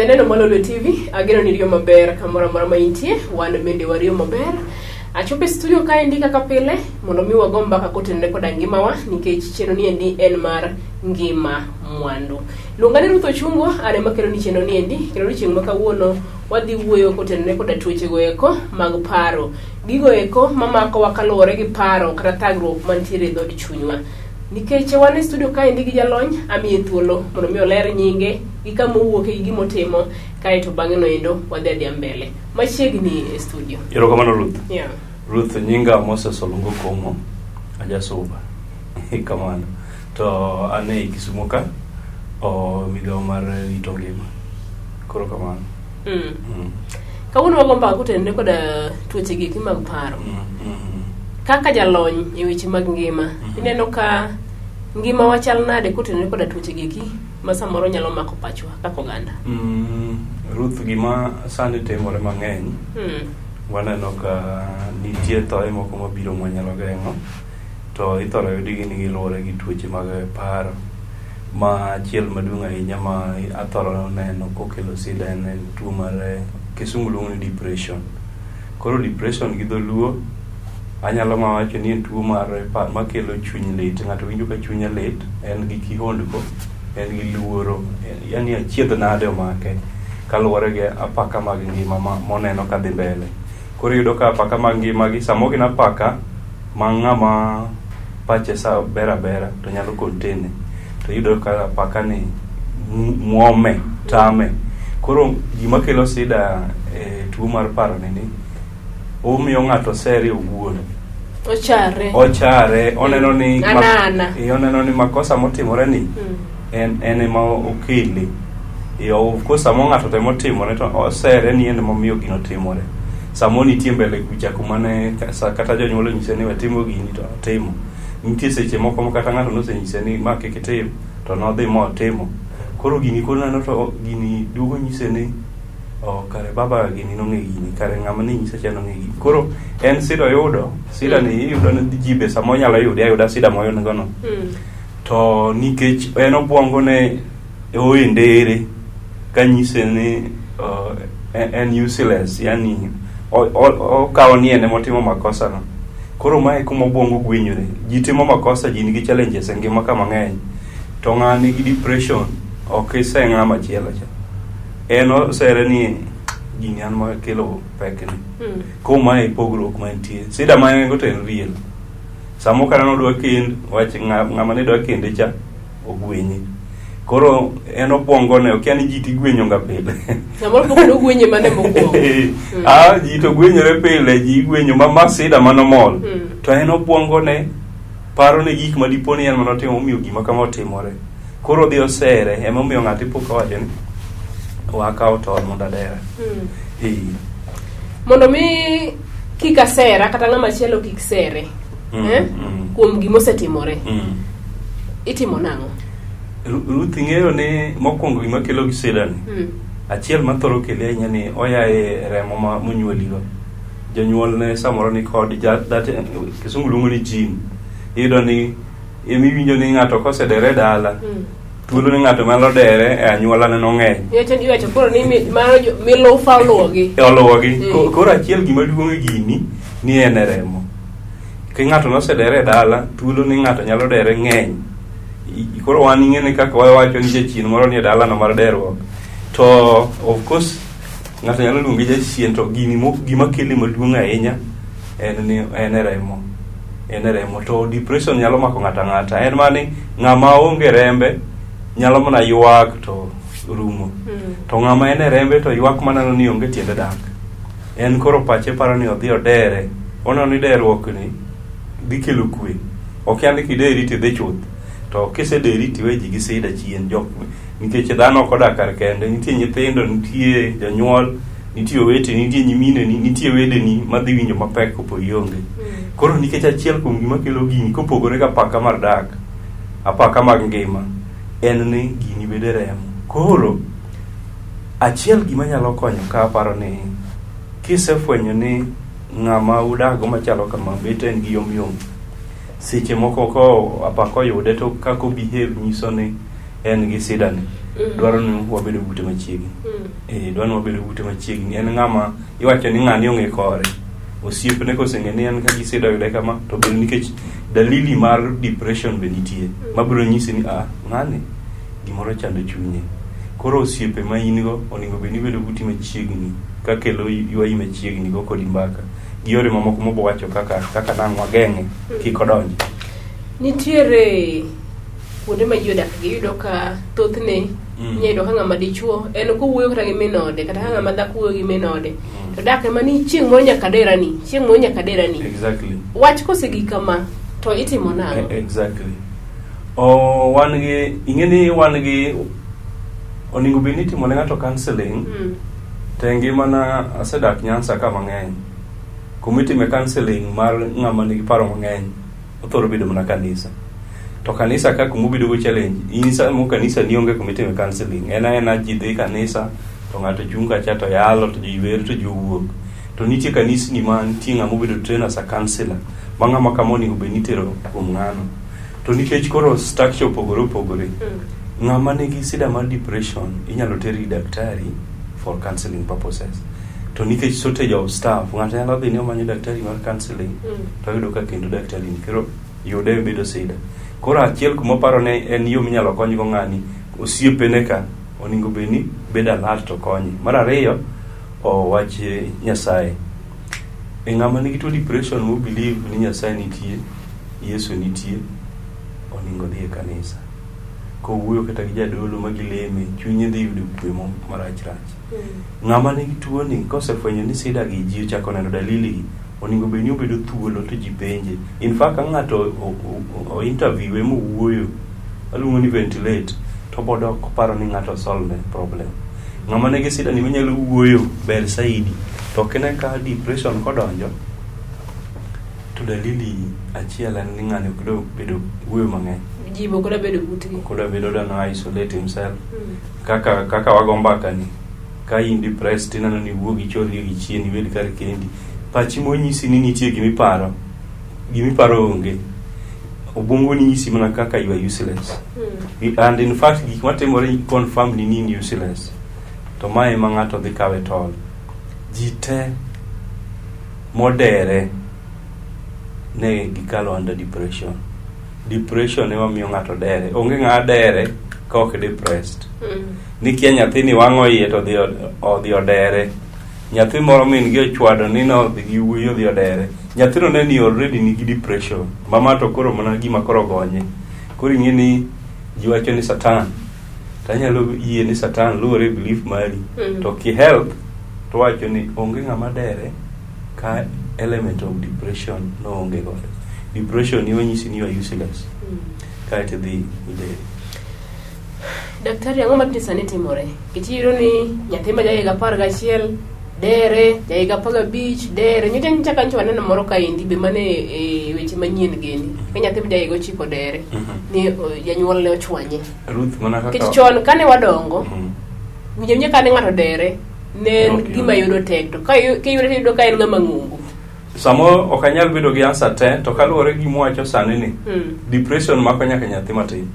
Janeno Malolwe TV, ageno ni riyo maber kamoro amora ma intie, wan bende wariyo maber. Achopo e studio kaendi kaka pile mondo mi wago mbaka kotenore koda ngimawa nikech chenro ni endi en mar ngima mwandu. Luonga ni Ruth Ochungo, an ema kelo ni chenro ni endi, kendo odiochieng' ma kawuono wadhi wuoyo kotenore koda tuoche go eko mag paro. Gigo eko mamakowa kaluwore gi paro kata thagruok mantiere e dhood chunywa. Nikech wan e studio kaendi gi jalony, amiye thuolo mondo mi oler nyinge gi kama owuoke gi gima otimo, kaeto bang'e no endo wadhi adhiya mbele. Machiegni e studio. Erokamano Ruth. Yeah. Ruth, nyinga Moses Olungo Komo, ajasuba. Kamano. To an ei Kisumo ka, o migawo mar rito ngima. Koro kamano. Kawuono wago mbaka kotenore koda tuoche gi eki mag paro. Kaka jalony e weche mag ngima, ineno ka ngimawa chal nade kotenore koda tuoche gi eki ma samoro nyalo mako pachwa kaka oganda? Ruth, gima sani timore mang'eny, waneno ka nitie thoe moko mabiro mwanyalo geng'o, to ithoro yudgi ni giluwore gi tuoche mag paro. Ma achiel maduong' ahinya ma athoro neno kokelo sida en tuo mar kisungu luongo ni depression. Koro depression gi dholuo anyalo ma wacho ni en tuo mar makelo chuny lit. Ng'ato winjo ka chunye lit, en gi kihondko, en gi luoro, yani achiedh nade omake kaluwore gi apaka mag ngima moneno kadhi mbele. Koro iyudo ka apaka mag ngima gi samoro gin apaka ma ng'ama pache sa ber abera to nyalo contain to iyudo ka apaka ni muome tame. Koro gima kelo sida e tuo mar paro ni ni omiyo ng'ato sere owuon. Ochare. Ochare, oneno ni Anana. Oneno ni makosa motimore ni en ema okele. Of course samo ng'ato temo timore to osere ni en emomiyo gino timore. Samo nitie mbele kucha kuma ne kata jonyuol onyise ni we timo gini to otimo. Nitie seche moko ma kata ng'ato nosenyise ni ma kik itim to nodhi motimo. Koro gini koro neno to gini duogo nyise ni oh, kare baba gini nong'e gini, kare ng'ama ne nyise cha nong'e gini. Koro en sida oyudo, sida ni iyudo ni ji be samoro nyalo yude ayuda sida moyudgo no. To nikech en obwongo ne oe ndere kanyise ni en useless, yani okawo ni en emotimo makosa no. Koro mae kuma obwongo gwenyore. Ji timo makosa, ji nigi challenges e ngima ka mang'eny. To ng'a nigi depression ok ise ng'ama machielo cha. En osere ni gini an makelo pekni. Koro mae e pogruok mantie. Sida ma en go to en real. Samo kata nodwa kend, wach ng'ama ne dwa kende cha ogwenye. Koro en obwongo ne okia ni ji tigwenyo ga pile. Samoro pok nogwenye mane mokwongo. Ah, ji to gwenyore pile, ji igwenyo ma sida manomol. To en obwongo ne paro ne gik ma dipo ni en manotimo omiyo gima kama otimore. Koro odhi osere, emomiyo ng'ato ipo kawacho ni wakawo tol mondo adera. Mondo mi kik asera kata ng'ama chielo kik sere kuom gima osetimore, itimo nang'o? Ruth, ing'eyo ni mokwongo gima kelo gi sida ni achiel mathoro kele ahinya ni oya e remo ma monyuoligo. Jonyuol ne samoro ni kod that kisungu luongo ni gene. Iyudo ni emiwinjo ni ng'ato kosedere e dala, thuolo ni ng'ato nyalo dere e anyuola ne nong'eny. Iwacho koro ni mano milufa oluwogi. Oluwogi. Koro achiel gima duong' e gini ni en e remo. Ka ng'ato nosedere e dala, thuolo ni ng'ato nyalo dere ng'eny. Koro wan ing'e ni kaka wawacho ni jachien moro ni e dalano mar derruok. To of course ng'ato nyalo luonge jachien to gini gima kele maduong' ahinya en ni en e remo. En e remo. To depression nyalo mako ng'ato ang'ata. En mana ni ng'ama onge rembe nyalo mana ywak to rumo. To ng'ama en e rembe to ywak maneno ni onge tiende dak. En koro pache paro ni odhi odere. Oneno ni derruok ni dhi kelo kwe. Ok en ni kideri tidhi chuth. To kisederi tiwe ji gi sida chien. Jok, nikech dhano ok odak kar kende. Nitie nyithindo, nitie jonyuol, nitie oweteni, nitie nyimineni, nitie wedeni madhi winjo mapek kopo ionge. Koro nikech achiel kuom gima kelo gini kopogore gi apaka mar dak, apaka mag ngima, en ni gini bedo e remo. Koro achiel gima nyalo konyo ka aparo ni kisefwenyo ni ng'ama udakgo machalo kama bet en gi yomyom, seche moko ko apaka oyude to kaka o behave nyiso ni en gi sida ni dwaro ni wabedo bute machiegni. Dwaro ni wabedo bute machiegni. En ng'ama iwacho ni ng'ani ong'e kore. Osiepne koseng'e ni en ka gi sida oyude kama to bende nikech dalili mar depression be nitie mabiro nyisi ni ah ng'ani gimoro chando chunye. Koro osiepe ma in go onego bed ni bedo buti machiegni kakelo ywayi machiegni go kodi mbaka gi yore mamoko mobo wacho kaka kaka nang' wageng'e kik odonji. Nitiere kuonde ma ji odak gi iyudo ka thothne inya yudo ka ng'ama dichuo en kowuoyo kata gi min ode kata ka ng'ama dhako wuoyo gi min ode to dak ema ni chieng' moro nyaka derani, chieng' moro nyaka derani. Wach kosegik kama to itimo nang'o? Exactly. Oh, wan gi ing'e ni wan gi onego bed ni itimo ne ng'ato counseling to e ngimana asedak Nyanza ka mang'eny. Kuma itime counseling mar ng'ama nigi paro mang'eny othoro bedo mana kanisa. To kanisa ka kuma obedo go challenge, in samo kanisa ni onge kuma itime counseling. En aena ji dhi kanisa to ng'ato chung' kacha to yalo to ji wer to ji owuok. To nitie kanisni ma nitie ng'ama obedo trained as a counselor ma ng'ama kama onego bed ni itero kuom ng'ano. To nikech koro structure opogore opogore, ng'ama nigi sida mar depression inyalo ter ir daktari for counseling purposes. To nikech shortage of staff, ng'ato nyalo dhi ni omanyo daktari mar counseling to oyudo ka kendo daktari ni koro yude bedo sida. Koro achiel kuma aparo ni en yo minyalo konygo ng'ani, osiepene ka onego bed ni bedo alert to konye. Mar ariyo, owach Nyasaye. E ng'ama nigi tuo depression mo believe ni Nyasaye nitie, Yesu nitie, onego dhi e kanisa. Kowuoyo kata gi jadolo ma gileme, chunye dhi yudo kwe mo marach rach. Ng'ama nigi tuo ni kosefwenyo ni sida gi ji ochako neno dalili gi, onego bed ni obedo thuolo to ji penje. In fact ka ng'ato o interview e mowuoyo, waluongo ni ventilate, to obodok koparo ni ng'ato solve ne problem. Ng'ama nigi sida ni manyalo wuoyo ber saidi. To ok ine ka depression kodonjo, to dalili achiel en ni ng'ani ok dwa bedo wuoyo mang'eny. Ji be ok odwa bedo butgi. Ok odwa bedo odwa ni isolate himself. Kaka kaka wago mbaka ni, ka in depressed tineno ni wuog ichorri gi chien ibed kar kendi. Pachi monyisi ni nitie gimiparo, gimiparo onge. Obwongo ni nyisi mana kaka you are useless. And in fact gik matimore confirm ni in useless. To mae ema ng'ato dhi kawe tol. Ji te modere ne gikalo under depression. Depression ema miyo ng'ato dere. Onge ng'ama dere ka ok depressed. Nikia nyathini wang'o iye to odhi odere. Nyathi moro min gi ochwado ni nodhi gi wuoyi odhi odere. Nyathino ne ni already nigi depression. Mama to koro mana gima koro gonye. Koro ing'e ni ji wacho ni Satan. To anyalo yie ni Satan luwore e belief mari. To ki health to wacho ni onge ng'ama dere ka element of depression no onge godo. Depression ni onyisi ni you are useless. Kaeto idhi idere. Daktari, ang'o matinde sani timore? Nikech iyudo ni nyathi ma jahiga 11 dere, jahiga 15 dere. Nyocha nyocha ka nyocha waneno moro kaendi be mane e weche manyien gendi. Ka nyathi ma jahiga 9 dere, ni janyuolne ochwanye. Ruth mana kaka Nikech chon kane wadongo, winjo awinja kane ng'ato dere, ne en Ok gima yudo tek. To ka kiyude to iyudo ka en ng'ama ng'ongo. Samoro ok anyal bedo gi answer te, to kaluwore gi gima wacho sani ni, depression mako nyaka nyathi matin.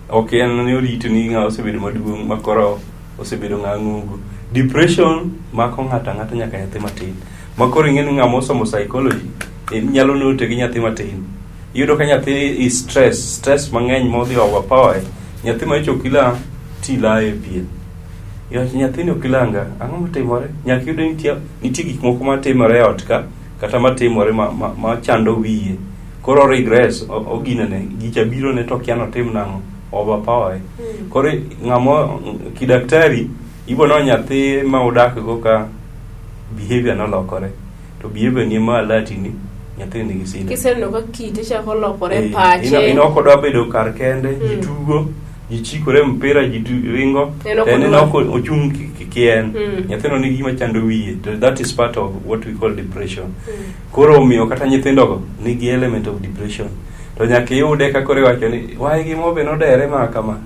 Ok en ni orito ni ng'a osebedo maduong' ma koro osebedo ng'a ng'ongo. Depression mako ng'ato ang'ata nyaka nyathi matin. Ma koro ing'e ni ng'ama osomo psychology nyalo note gi nyathi matin. Iyudo ka nyathi is stress, stress mang'eny modhi overpower. Nyathi ma icho kila ti laye e pien. Iwacho nyathini ok ilanga, ang'o matimore? Nyaka iyud ni nitie gik moko matimore e ot ka kata matimore ma chando wiye. Koro regress, oginene, gicha biro ne to okia notim nang'o, overpower. Koro ng'ama kidaktari ibo neno nyathi ma udak go ka behavior nolokore. To behavior ni ema alert ni nyathi nigi shida. Kiseneno ka kite chako lokore, pache. Ino ok odwa bedo kar kende, ji tugo, ji chikore mpira, ji ringo, En ok to en odwa. ok ochung' kien. Nyathino nigi gima chando wiye, to that is part of what we call depression. Koro omiyo kata nyithindogo nigi element of depression. To nyaka iyude ka koro iwacho ni wae gimo be nodere ma kama.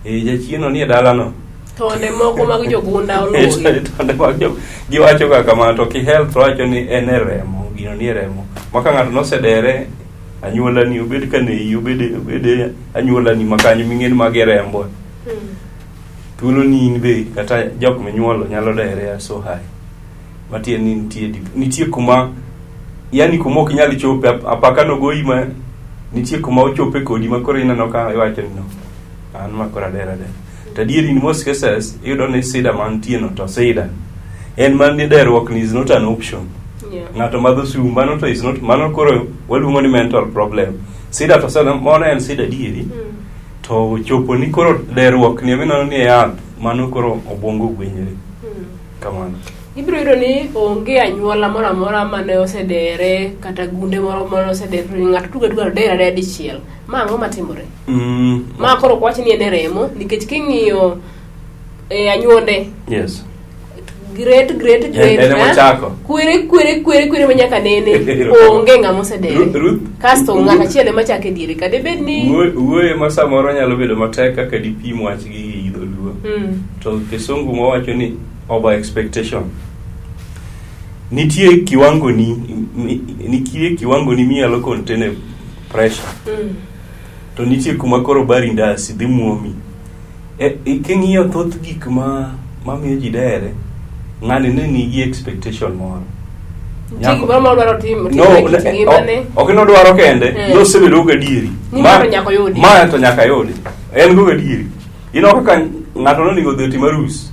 Jachieno nie dalano. Tonde moko mag jogunda oluwogi. Tonde mag giwacho ga kamano to ki health wacho ni en e remo, gino ni e remo. Ma ka ng'ato nosedere anyuolani, obed kanei, obed e anyuolani ma kanyo ming'e ni magi e rembwa. Thuolo ni in be kata jok minyuolo nyalo dere so high. Matiende ni nitie kuma yani kuma ok inyal chope apaka nogoyi ma nitie kuma ochope kodi ma koro ineno ka iwacho ni no an ma koro adera adera. To adieri in most cases iyudo ni sida mantie no to sida en man ni derruok ni is not an option. Ng'ato madho sum mano to is not mano koro waluongo ni mental problem. Sida to sana mano en sida adieri. To chopo ni koro derruok ni mineno ni e yath mano koro obwongo gwenyore. Kamano. Ibiro yudo ni onge anyuola moro amora mane osedere kata gunde moro mane osedere to ng'ato tugo atuga to dere adeya dichiel. Ma ang'o matimore? Ma koro ok wach ni en e remo nikech king'iyo e anyuonde Yes. great great great En ema eh? ochako. kwere kwere kwere kwere ma nyaka nene onge ng'ama osedere Ruth kasto ng'at achiel ema chako e diere ka debed ni Wuoyo ma samoro nyalo bedo matek kaka dipim wach gi dholuo. To kisungu mawacho ni over expectation. Nitie kiwango ni nitie kiwango ni minyalo contain pressure. To nitie kuma koro bari ndasi dhi muomi. King'iyo thoth gik ma mamiyo ji dere, ng'ani ne nigi expectation moro. Nitie gimoro ma odwaro timo No, timo e kit ngimane. ok nodwaro kende, nosebedo gadieri. Ni ma to nyaka oyudi. Ma to nyaka yudi. En go gadieri. Ineno kaka ng'ato nonego odhi otim arus.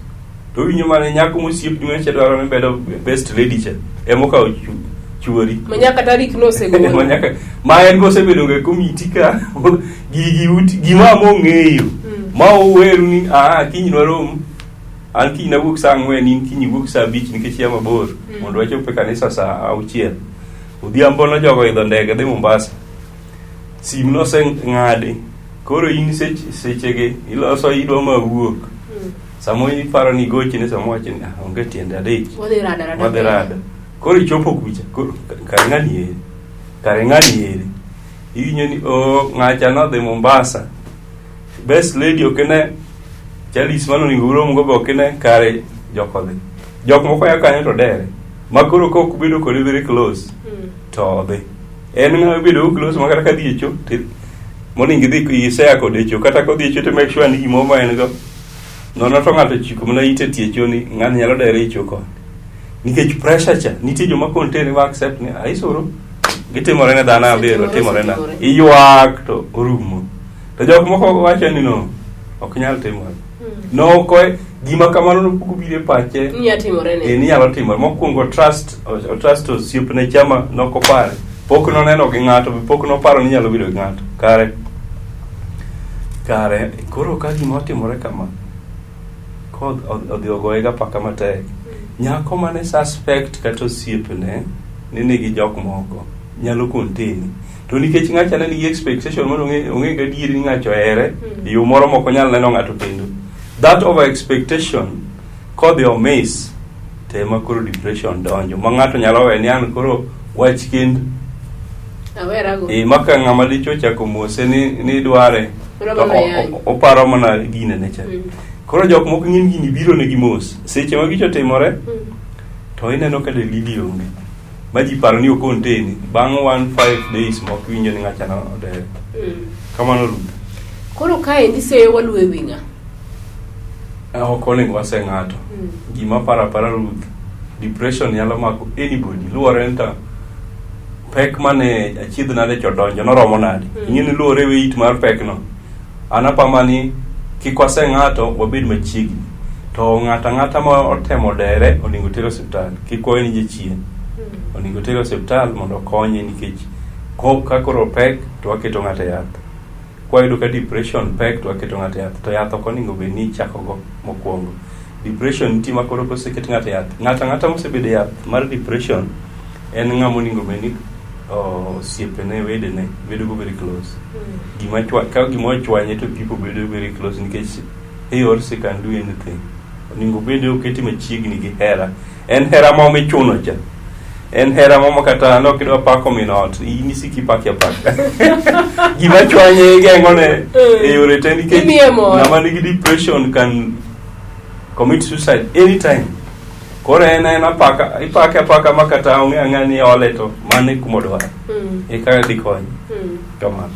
To owinjo mana nyako mosiepni macha dwaro ni bedo best lady cha. Ema okawo chuori. Ma nyaka tarik nosegol. Ma nyaka ma en go osebedo ga e komiti ka gigi uti gima mong'eyo ma oweru ni ah kiny nwarom an kiny nawuok saa ang'wen in kiny iwuok saa abich nikech ia mabor mondo wachop e kanisa saa auchiel odhiambo no jogo idho ndege dhi Mombasa sim noseng'adi koro in sechegi iloso idwa ma wuok samo iparo ni igochne samo wacho ni "Ah, onge tiende adich Wadhi rada rada. wadhi rada koro ichopo kucha koro kare ng'ani ere kare ng'ani ere iwinjo ni o ng'acha nodhi Mombasa best lady ok ine Charles mano onego urom go be ok ine kare jok odhi jok moko ya kanyo to dere ma koro ka ok ubedo kode very close to odhi en ng'ama bedo close ma kata ka dhi e cho monego idhi isea kode e cho kata kodhi e cho to make sure ni gimoro ma en go nono to ng'ato ochiko mana ite tie cho ni ng'ani nyalo dere e cho koni nikech pressure cha nitie joma contain ma accept ni aisuru gitimore ne dhano abiriyo timore na iywak to orumo to jok moko wacho ni no ok nyal timore no ko gima kamano nopok obiro e pache Ni timore ne. ni nyalo timore mokwongo trust o trust osiepne chama nokopare pok noneno gi ng'ato be pok noparo ni nyalo bedo gi ng'ato kare kare koro ka gima otimore kama ko odhi ogoye ga paka matek nyako mane suspect kata osiepne ni nigi jok moko nyalo contain to nikech ng'acha ne nigi expectation mondo ong'e gadieri ni ng'acho ohere e yo moro mok onyal neno ng'ato kendo that over expectation kodhi omiss to ema koro depression donjo ma ng'ato nyalo we ni an koro wach kend Awerago. e maka ng'ama dichuo ochako mose ni dware Oro to mana yany. oparo mana gine ne cha koro jok moko ng'eny gini biro negi mos seche ma gicho timore to ineno ka dalili onge ma ji paro ni okonteni bang' 1 5 days moko iwinjo ni ng'acha no odere kamano Ruth. Koro kaendi seyo waluwo e wi ng'a? Ok onego wase ng'ato gima paro apara Ruth depression nyalo mako anybody luwore ni to pek mane achiedh nade cha odonjo noromo nade ing'e ni luwore weight mar pek no an apama ni kik wase ng'ato wabed machiegni to ng'ato ang'ata ma otemo dere onego ter osiptal kik wawe ni jachien onego ter osiptal mondo okonye nikech ka koro pek to waketo ng'ato e yath kwayudo ka depression pek to waketo ng'ato e yath to yath ok onego bed ni ichako go mokwongo depression nitie ma koro koseket ng'ato e yath ng'ato ang'ata mosebedo e yath mar depression en ng'ama onego bed ni osiepene wedene bedo go very close gima ka gima ochwanye to people bedo very close nikech he or she can do anything onego bed ni oketi machiegni gi hera en hera ma michuno cha en hera mo ma kata nok idwa pako min ot in isiki paki apaka gima chwanye igeng'one e yore te nikech Imiye mor. ng'ama nigi depression can commit suicide anytime. Koro en en apaka, ipake apaka ma kata ong'e ang'eya ni ole to mano e kuma odwaro. E kaka dikony. Kamano.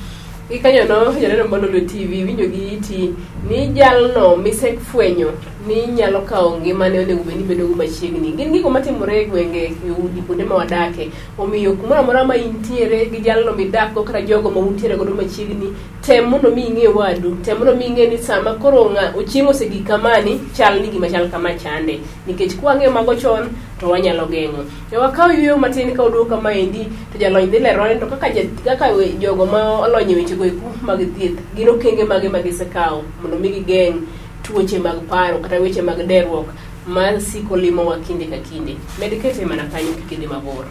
Gikanyono janeno mar Lolwe TV winjo gi iti ni jalno misefwenyo ni nyalo kawo ngimane onego bed ni bedogo machiegni. Gin gigo matimore e gwenge, e udi, kuonde ma wadake. Omiyo kumoro amora ma intiere gi jalno midakgo kata jogo ma untiere godo machiegni, tem mondo mi ing'e wadu, tem mondo mi ing'e ni sama koro ng'a ochieng' osegik kamani, chal ni gima chal kama chande. Nikech kwang'eyo mago chon to wanyalo geng'o. E wakaw yueyo matin ka waduogo kamaendi to jalony dhi leronwa ni to kaka kaka jogo ma olony e wechego eko mag thieth gin okenge mage ma gisekawo mondo mi gigeng' tuoche mag paro kata weche mag derruok ma siko limowa kinde ka kinde. Med kete mana kanyo kik idhi mabor.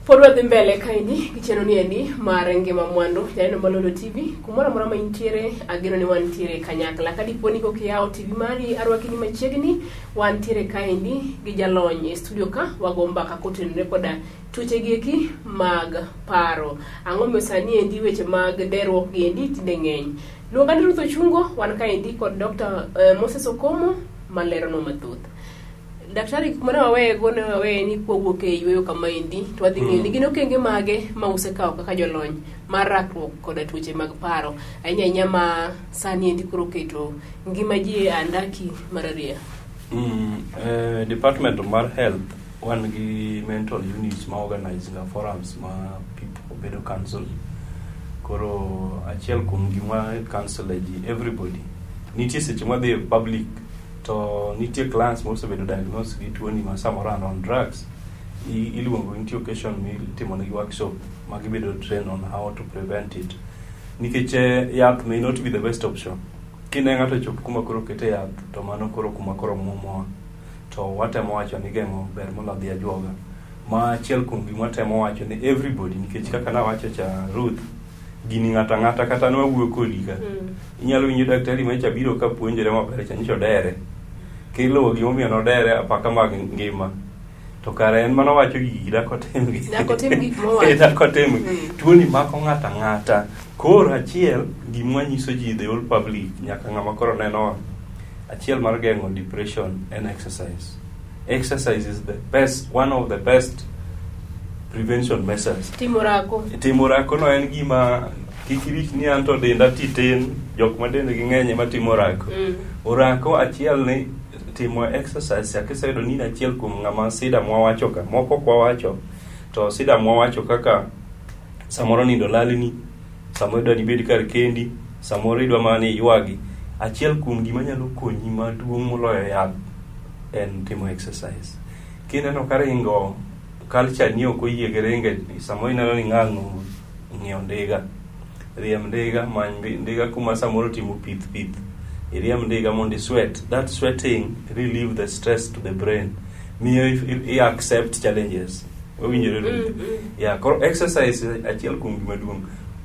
Pod wadhi mbele kaendi gi chenro ni endi mar ngima mwandu janeno Malolo TV kumoro amora ma intiere ageno ni wantiere kanyakla ka dipo ni pok iyawo TV mari arwaki ni machiegni wantiere kaendi gi jalony e studio ka wago mbaka kotenore koda tuoche gi eki mag paro ang'o momiyo sani endi weche mag derruok gi endi tinde ng'eny luonga ni Ruth Ochungo wan kaendi kod Dr. Moses Okomo maleronwa mathoth Daktari gik mane waweyego ne waweye ni kwawuok e yueyo kamaendi to wadhi ng'eyo ni gin okenge mage ma usekawo kaka jolony mar rakruok koda tuoche mag paro ahinya ahinya ma sani endi koro keto ngima ji e andaki marariya. Department mar health wan gi mental units ma organize ga forums ma people bedo counsel. Koro achiel kuom gima counsel e ji everybody nitie seche mwadhi e public to nitie clients mosebedo diagnosed gi tuoni ma samoro are on drugs iluongo nitie occasion mitimonegi workshop ma gibedo train on how to prevent it nikech yath may not be the best option kine ng'ato chop kuma koro kete yath to mano koro kuma koro muomowa to watemo wacho ni geng'o ber moloyo dhi ajuoga ma achiel kuom gima watemo wacho ni everybody nikech kaka nawacho cha Ruth gini ng'ato ang'ata kata nwawuoyo kodi ka inyalo winjo daktari macha biro ka puonjore maber cha nyicho dere kiluwo gimomiyo nodere apaka mag ngima to kare en mana wacho gigi dak otimgi Dak otim gik mowacho. Dak otim tuoni mako ng'ato ang'ata koro achiel gima wanyiso ji the whole public nyaka ng'ama koro nenowa achiel mar geng'o depression en exercise exercise is the best one of the best prevention measures Timo rako. timo orako no en gima kik irit ni an to denda ti tin jok ma dendgi ng'eny ema timo orako Orako achiel ni timo exercise chak iseyudo ni in achiel kuom ng'ama sida mwawacho ka moko ok wawacho to sida mwawacho kaka samoro nindo lalni samoro idwa ni ibed kar kendi samoro idwa mana ni iywagi achiel kuom gima nyalo konyi maduong' moloyo yath en timo exercise kineno ka ringo culture ni ok oyie gi ringe samoro ineno ni ng'ang' ng'iewo ndiga riemb ndiga many ndiga kuma samoro timo pith pith iriemb ndiga mondo i sweat that sweating relieve the stress to the brain miyo i accept challenges wawinjore Ruth? Yeah, koro exercise achiel kuom gima duong'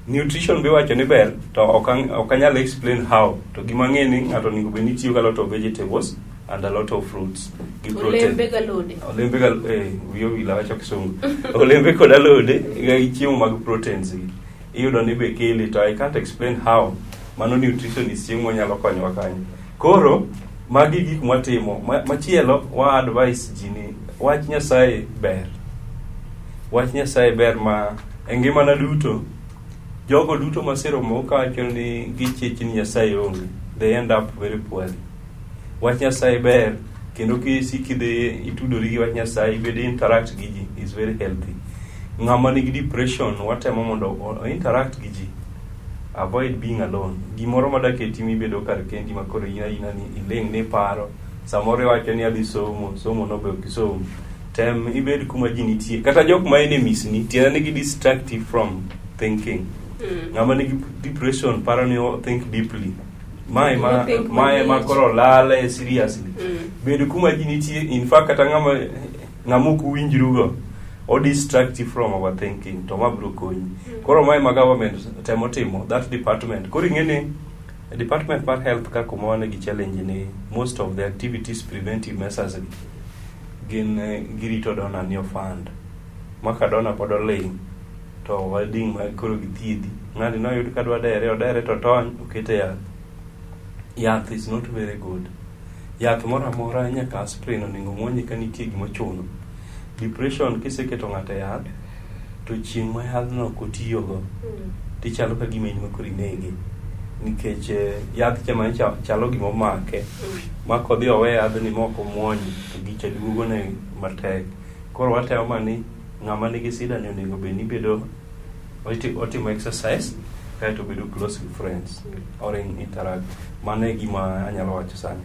nutrition be iwacho ni ber to ok anyal explain how to gima ang'e ni ng'ato onego bed ni tiyo gi a lot of vegetables and a lot of fruits gi protein Olembe galode. olembe ga wiya owil awacho kisungu olembe kod alode gi chiemo mag proteins gi iyudo ni be kele to I can't explain how mano nutritionist chieng' monyalo konyowa kanyo koro magi gik mwatimo machielo wa advice ji ni wach Nyasaye ber wach Nyasaye ber ma e ngimana duto jogo duto maseromo kawacho ni gichich ni Nyasaye onge they end up very poorly wach Nyasaye ber kendo kisik idhi itudori gi wach Nyasaye ibed interact gi ji is very healthy ng'ama nigi depression watemo mondo o interact gi ji avoid being alone gimoro madaketi mibedo kar kendi ma koro in aina ni iling' ni paro samoro iwacho ni adhi somo somo no be ok isom tem ibed kuma ji nitie kata jok ma enemies ni tiende ni gi distract you from thinking ng'ama nigi depression paro ni o think deeply mae ma Think mae ma malich. koro lale seriously bed kuma ji nitie in fact kata ng'ama ng'ama ok uwinjrugo o distract you from our thinking to ma biro konyi koro mae ma government temo timo that department koro ing'e ni department mar health ka kuma wan gi challenge ni most of the activities preventive measures gi Gin girito donor ni ofund. Ma ka donor pod oling' to wading' ma koro githiedhi. Ng'ani noyud ka dwa dere, odere to otony, okete yath. Yath is not very good. Yath moro amora nyaka aspirin onego muonye ka nitie gima ochuno. Depression kiseketo ng'ato e yath, to chieng' ma yadhno ok otiyogo, tichalo ka gima in ma koro inege. Nikech yath cha ma chalo gima omake, ma kodhi owe yadhni ma ok omuonyo, to gicha duogone matek. Koro watemo mana ni ng'ama nigi shida ni onego bed ni bedo otimo exercise kaeto obedo close with friends or in interact. Mano e gima anyalo wacho sani.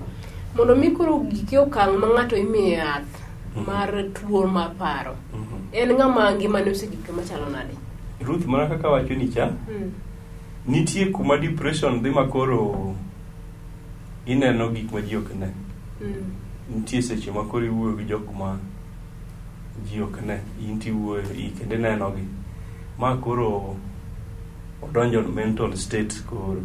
Mondo mi koro gike okang' ma ng'ato imiyo yath mar tuo mar paro, en ng'ama ngimane osegik kama chalo nade? Ruth, mana kaka wacho ni cha, nitie kuma depression dhi ma koro ineno gik ma ji ok ne. Nitie seche ma koro iwuoyo gi jok ma ji ok ne, in tiwuoyo kendo inenogi. Ma koro odonjo mental state koro.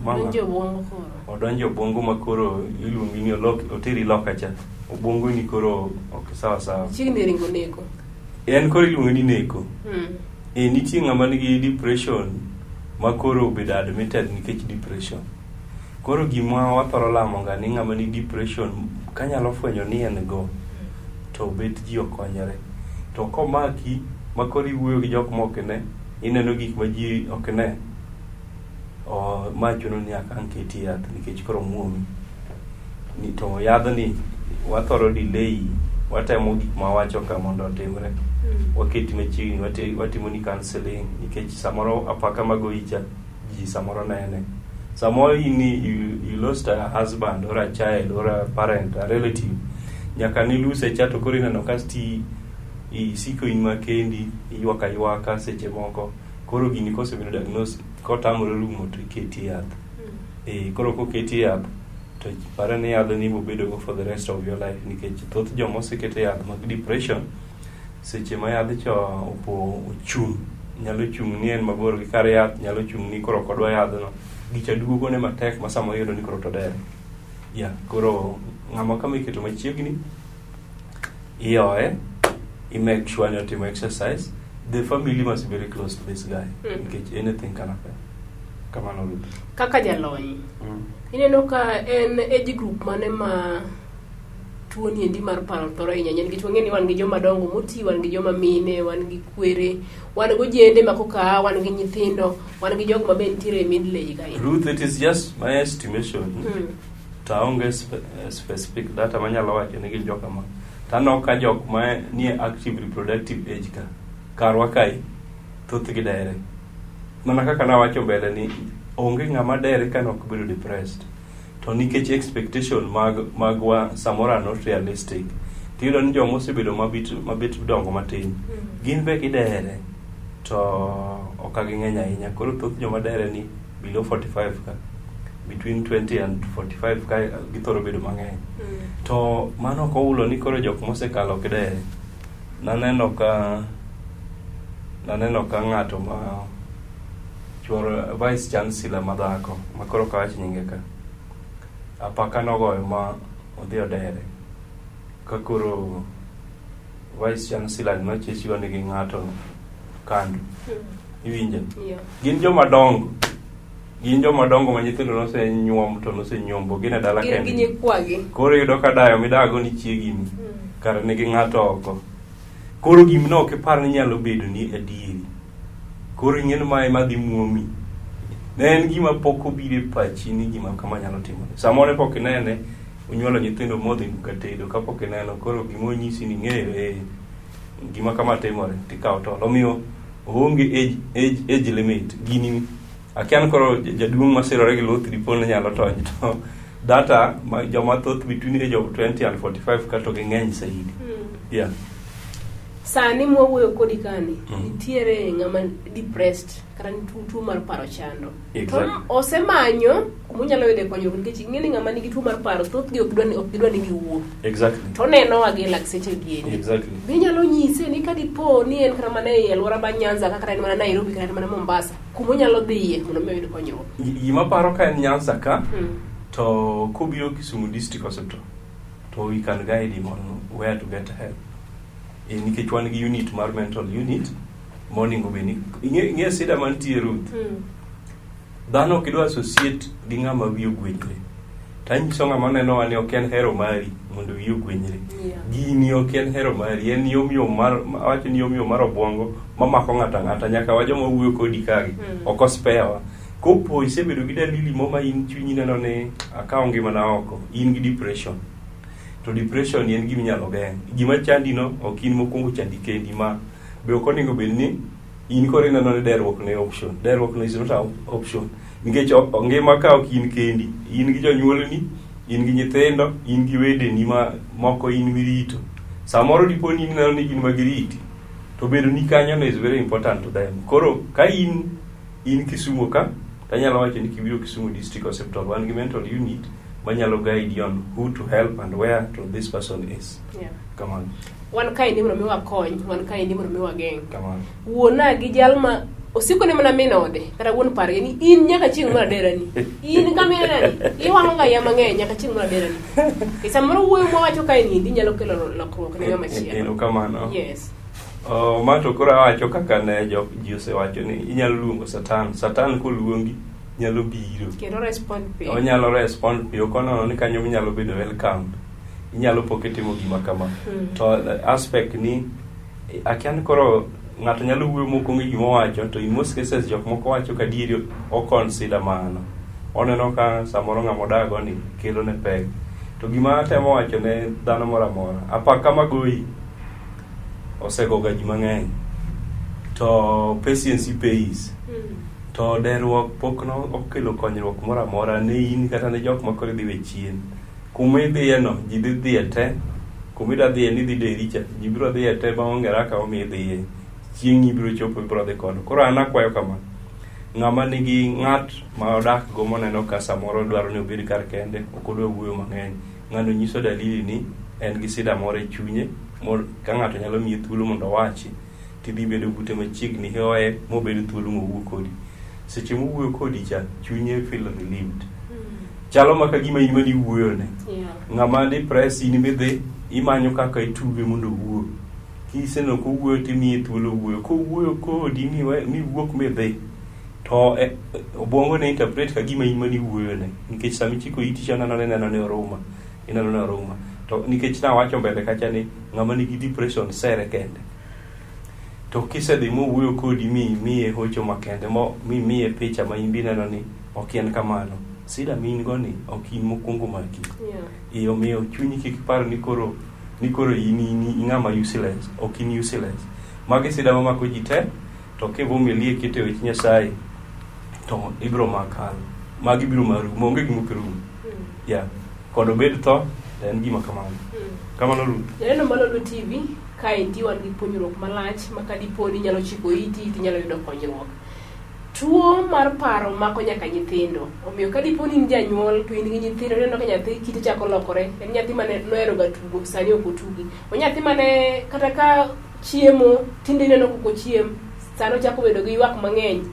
Odonjo obwongo koro. Odonjo obwongo ma koro iluongi ni olok, oteri loka cha. Obwongo ni koro ok sawa sawa. Chiegni ringo neko. En koro iluonge ni neko. E nitie ng'ama nigi depression ma koro obedo admitted nikech depression. Koro gima wathoro lamo ga ni ng'ama nigi depression kanyalo fwenyo ni en go to bet ji okonyore. To komaki ma koro iwuoyo gi jok mok ne, ineno gik ma ji ok ne, ma chuno ni nyaka ang' keti e yath nikech koro omuomi. Ni to yadhni wathoro delay, watemo gik ma wawacho ka mondo otimre. Waketi machiegni, watimo ni counseling nikech samoro apaka magoyi cha ji samoro nene. Samoro in you lost a husband or a child or a parent, a relative. Nyaka ni lose cha to koro ineno ka sti isiko in ma kendi, iywak aywaka seche moko. Koro gini kosebedo diagnosed, kotamore rumo to iketi e yath. Koro koketi e yath to pare ni yadhni ibiro bedo go for the rest of your life nikech thoth joma oseket e yath mag depression seche ma yadh cha opo ochung' nyalo chung' ni en mabor gi kar yath, nyalo chung' ni koro ok odwa yadhno. Gicha duogo ne matek ma samoro iyudo ni koro to odere. Yeah, koro ng'ama kama iketo machiegni iyoe, i make sure ni otimo exercise. The family must be very close to this guy nikech anything can happen. Kamano Ruth. Kaka jalony, ineno ka en age group mane ma tuo ni endi mar paro thoro hinyo ahinya nikech wang'e ni wan gi joma dongo moti, wan gi joma mine, wan gi kwere, wan gi ojende ma koka a, wan gi nyithindo, wan gi jogo ma be nitiere e middle age kae. Ruth, it is just my estimation. To aonge specific data manyalo wacho ni gin joka ma. To aneno ka jok ma nie active reproductive age ka, karwa kae, thothgi dere. Mana kaka nawacho mbele ni onge ng'ama dere ka nok obedo depressed. To nikech expectation mag magwa samoro are not realistic. Tiyudo ni joma osebedo mabit mabet dongo matin, gin be gidere to ok ging'eny ahinya. Koro thoth joma dere ni below 45 ka, between 20 and 45 ka githoro bedo mang'eny. To mano ok ohulo ni koro jok mosekalo ok dere. Naneno ka ng'ato ma chuor vice chancellor madhako ma koro ok awach nyinge ka apaka nogoyo ma odhi odere ka koro vice chancellor nochesiwa ni gi ng'ato kando iwinjo. Gin joma dongo, gin joma dongo ma nyithindo nosenyuom to nosenyombo gin e dala Gin gi kendgi. Nyikwagi. Koro iyudo ka dayo midago ni chiegini kare nigi ng'ato oko. Koro gimno ok ipar ni nyalo bedo ni adieri. Koro ing'e ni mae madhi muomi. Ne en gima pok obiro e pachi ni gima kama nyalo timore. Samoro ne pok inene, unyuolo nyithindo modhi duka tedo kapok ineno koro gima onyisi ni ing'eyo gima kama timore tikawo tol. Omiyo oonge age limit. Gini akia ni koro jaduong' masirore gi luth dipo ni nyalo tony to data ma joma thoth between age of 20 and 45 ka to ging'eny saidi. Yeah. Sani mwawuoyo kodi kani, nitiere ng'ama depressed kata tuo mar paro chando. Exactly. To osemanyo kuma onyalo yude konyruok nikech ing'e ni ng'ama nigi tuo mar paro thothgi ok gidwa ni giwuo. To onenowa gi lakseche gi endi. Be inyalo nyise ni ka dipo ni en kata mana e alwora mar Nyanza kata en mana Nairobi kata en mana Mombasa, kuma onyalo dhiye mondo mi oyud konyruok. Gima paro ka en Nyanza ka to kobiro Kisumu District Hospital. To we can guide him on where to get help. Nikech wan gi unit mar mental unit monego bed ni ing'e sida mantie, Ruth. Dhano ok idwa associate gi ng'ama wiye ogwenyre. Tanyiso ng'ama nenowa ni ok en hero mari mondo wiyi ogwenyre. Gini ok en hero mari, en yomyom mar, awacho ni yomyom mar obwongo mamako ng'ato ang'ata nyaka wa joma wuoyo kodi kagi. Ok ospewa. Kopo isebedo gi dalili mo ma in chunyi neno ni akawo ngimana oko, in gi depression. To depression en gima inyalo geng'. Gima chandi no ok in mokwongo chandi kendi ma be ok onego bed ni in koro ineno ni derruok ne option. Derruok no is not an option. Nikech ngima ka ok in kendi, in gi jonyuolni, in gi nyithindo, in gi wedeni ma moko in mirito. Samoro dipo ni ineno ni gin ma giriti, to bedo ni kanyo no is very important to them. Koro ka in Kisumu ka, tanyalo wacho ni kibiro Kisumu District Hospital, wan gi mental unit manyalo guide you on who to help and where to this person is. Kamano. Wan kaendi mondo mi wakony, wan kaendi mondo mi wageng'. Kamano. Wuona gi jal ma osiko ne mana min ode kata wuon pargi ni in nyaka chieng' mar aderani. In kama inenani, iwang'o ga ya mang'eny nyaka chieng' mar aderani. E samoro wuoyo mwawacho kae ni endi nyalo kelo lokruok ne ng'ama chielo. Erokamano. Yes. Oh, ma to koro awacho kaka ne jo ji osewacho ni inyalo luongo Satan. Satan koluongi nyalo biro. Kendo respond piyo. Onyalo respond piyo konono ni kanyo minyalo bedo welcome. Inyalo po kitimo gima kama. To aspect ni akia ni koro ng'ato nyalo wuoyo mok ong'e gima owacho to in most cases jok moko wacho kadieri o consider mano. Oneno ka samoro ng'ama odago ni kelo ne pek. To gima atemo wacho ne dhano moro amora, apaka magoyi osegoga ji mang'eny. To patience pays. To derruok pok no okelo konyruok moro amora ne in kata ne jok ma koro idhi we chien. Kuma idhiye no, ji dhi dhiye te. Kuma idwa dhiye ni idhi deri cha, ji biro dhiye te maonge raka omiyo idhiye. Chieng' ibiro chopo ibiro dhi kono. Koro an akwayo kama, ng'ama nigi ng'at ma odak go moneno ka samoro dwaro ni obed kar kende, ok odwa wuoyo mang'eny. Ng'ano nyiso dalili ni en gi sida moro e chunye, ka ng'ato nyalo miye thuolo mondo owachi, tidhi bedo bute machiegni hoye mobed thuolo mowuo kodi. Seche mowuoyo kodi cha, chunye feel relieved. Chalo maka gima in mane iwuoyone. Ng'ama depress in midhi imanyo kaka ituge mondo owuo. Kiseneno kowuoyo timiye thuolo wuoyo. Kowuoyo kodi miwuok midhi to obwongo ne interpret ka gima in mane iwuoyone. Nikech sama ichiko iti cha ineno ni ineno ni oruma. Ineno ni oruma. To nikech nawacho mbele kacha ni ng'ama nigi depression sere kende. To kisedhi mowuoyo kodi mi imiye hocho makende mi imiye picha ma in be ineno ni ok en kamano. Sida ma in go ni ok in mokwongo maki. Omiyo chunyi kik par ni koro in ng'ama useless. Ok in useless. Magi sida mamako ji te to kivumilie kite wech Nyasaye to ibiro makalo. Magi biro marumo. Onge gima ok rum. Yeah. Kod obed tho to en gima kamano. Kamano Ruth. Janeno Malolo TV, kaendi wan gi puonjruok malach ma ka dipo ni inyalo chiko iti tinyalo yudo konyruok. Tuo mar paro mako nyaka nyithindo. Omiyo ka dipo ni in janyuol to in gi nyithindo ineno ka nyathi kite chako lokore. En nyathi mane nohero ga tugo, sani ok otugi. O nyathi mane kata ka chiemo tinde ineno kok ochiem, sani ochako bedo gi ywak mang'eny.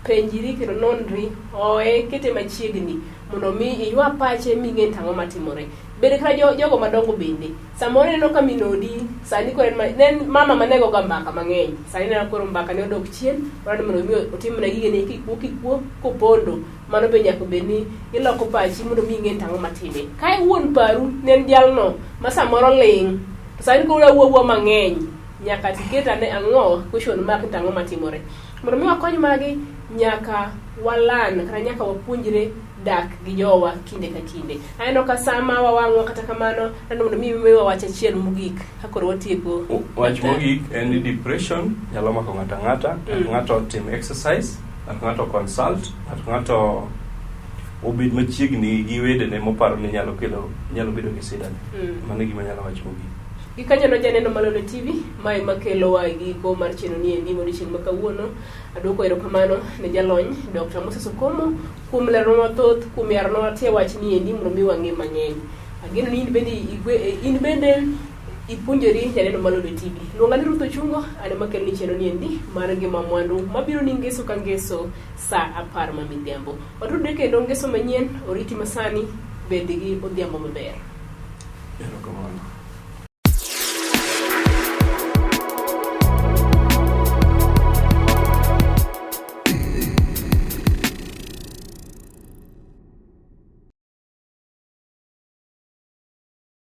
Penjri kendo nonri, hoye, kete machiegni mondo mi iywa pache ming'e ni ang'o matimore. Bed kata jogo madongo bende. Samoro ineno ka min odi sani koro en ne en mama mane goga mbaka mang'eny. Sani ineno koro mbaka ne odok chien, odwaro ni mondo mi otimne gigene kikuo kikuo kopondo. Mano be nyaka bed ni iloko pachi mondo mi ing'e ni ang'o matime. Ka wuon paru ne en jalno ma samoro ling', to sani koro owuo awuoya mang'eny, nyaka tiket ane ang'o question mark ni ang'o matimore. Mondo mi wakony magi, nyaka walan kata nyaka wapuonjre dak gi jowa kinde ka kinde. Aneno ka sama wawang'wa kata kamano, aneno mondo mi miwa wach achiel mogik ka koro watieko. Wach mogik en ni depression nyalo mako ng'ato ang'ata, ng'ato ng'ato otim exercise, ng'ato ng'ato consult, ng'ato ng'ato obed machiegni gi wedene moparo ni nyalo kelo nyalo bedo gi sida ni. Mano e gima anyalo wacho mogik. Gikanyono janeno Malolo TV, mae makelowa e giko mar chenro ni endi modiochieng' ma kawuono. Aduoko erokamano ne jalony Dr. Moses Okomo kuom leronwa mathoth, kuom yaronwa tie wach ni endi mondo mi wang'e mang'eny. Ageno ni in bende ipuonjori janeno Malolo TV. Luonga ni Ruth Ochungo, an ema keloni chenro ni endi mar ngima mwandu mabiro ni ngeso ka ngeso saa 10 ma midhiambo. Watudre kendo ngeso manyien, oriti masani, bed gi odhiambo maber. Erokamano.